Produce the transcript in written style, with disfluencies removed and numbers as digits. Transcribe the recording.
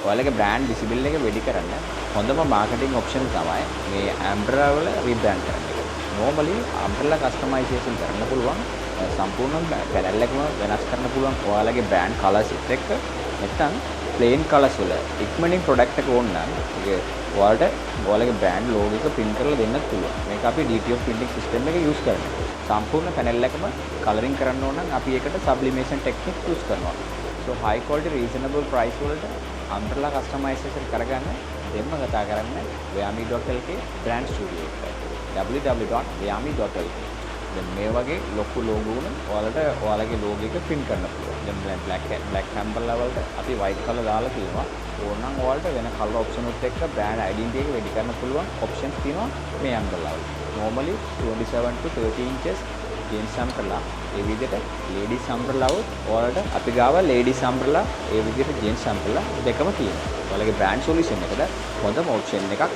ඔයාලගේ brand visibility එක වැඩි කරන්න හොඳම මාකටිං ඔප්ෂන් තමයි මේ අම්බ්‍රෙලා වල රීබ්‍රෑන්ඩ් කරන එක. නෝමලි අම්බ්‍රෙලා කස්ටමයිසේෂන් කරන්න පුළුවන්, සම්පූර්ණ පැනල් එකම වෙනස් කරන්න පුළුවන් ඔයාලගේ බ්‍රෑන්ඩ් කලර්ස් එක්ක. නැත්නම් ප්ලේන් කලර්ස් වල ඉක්මනින් ප්‍රොඩක්ට් එක ඕන නම් ඒක ඔයාලට ඔයාලගේ බ්‍රෑන්ඩ් ලෝගෝ එක ප්‍රින්ට් කරලා දෙන්නත් පුළුවන්. මේක අපි DTF printing system එක යූස් කරනවා. සම්පූර්ණ පැනල් එකම කලරින් කරන්න ඕන නම් අපි ඒකට සබ්ලිමේෂන් ටෙක්නික් යූස් කරනවා. So high quality, reasonable price වලට අම්බ්‍රෙලා කස්ටමයිසේෂන් කරගන්න දෙන්න කතා කරන්න wearme.lk brand studio එකට. www.wearme.lk. දැන් මේ වගේ ලොකු ලෝගෝ වුණ ඔයාලට ඔයාලගේ ලෝගෝ එක ප්‍රින්ට් කරන්න පුළුවන්. දැන් බ්ලැක් බ්ලැක් අම්බ්‍රෙලා වලට අපි වයිට් කලර් දාලා තියෙනවා. ඕනනම් ඔයාලට වෙන කලර් ඔප්ෂන් උත් එක්ක බ්‍රෑන්ඩ් අයිඩෙන්ටිටි එක වැඩි කරන්න පුළුවන් ඔප්ෂන්ස් තියෙනවා මේ අම්බ්‍රෙලා වල. Normally 27 to 30 inches gents umbrella, ඒ විදිහට ලේඩීස් අම්බ්‍රෙලා උත් ඔයාලට අපි ගාව ලේඩීස් අම්බ්‍රෙලා, ඒ විදිහට ජෙන්ට්ස් අම්බ්‍රෙලා දෙකම තියෙනවා. ඔයාලගේ බ්‍රෑන්ඩ් සොලියුෂන් එකට හොඳම ඔප්ෂන් එකක්.